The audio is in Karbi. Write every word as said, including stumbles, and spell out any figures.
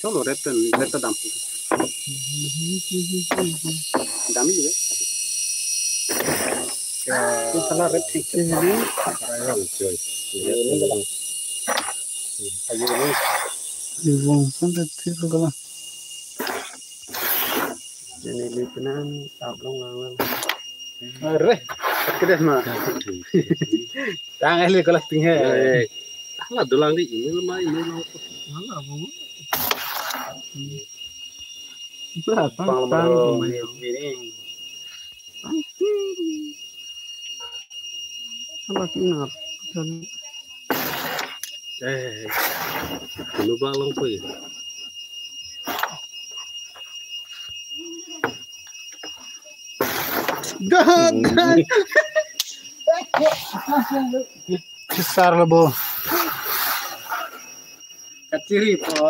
Cholo, red pen, red ta dam. Dam ini ya. Ya. Itu salah red sih. Ini. Ayo, ini. Ibu, sampai tiga kalau. Ini lipunan tablong lang. Are, kita mah. Tang ahli kelas tinggi. Eh, ala dolang di ini mah, ini lang. Ala, bu. Nah, tang, tang, ini. Tang, ting. Ala, ting, nap. Eh, lupa lang po ya. Dah, dah. Besar lah, bu. Kaciri po.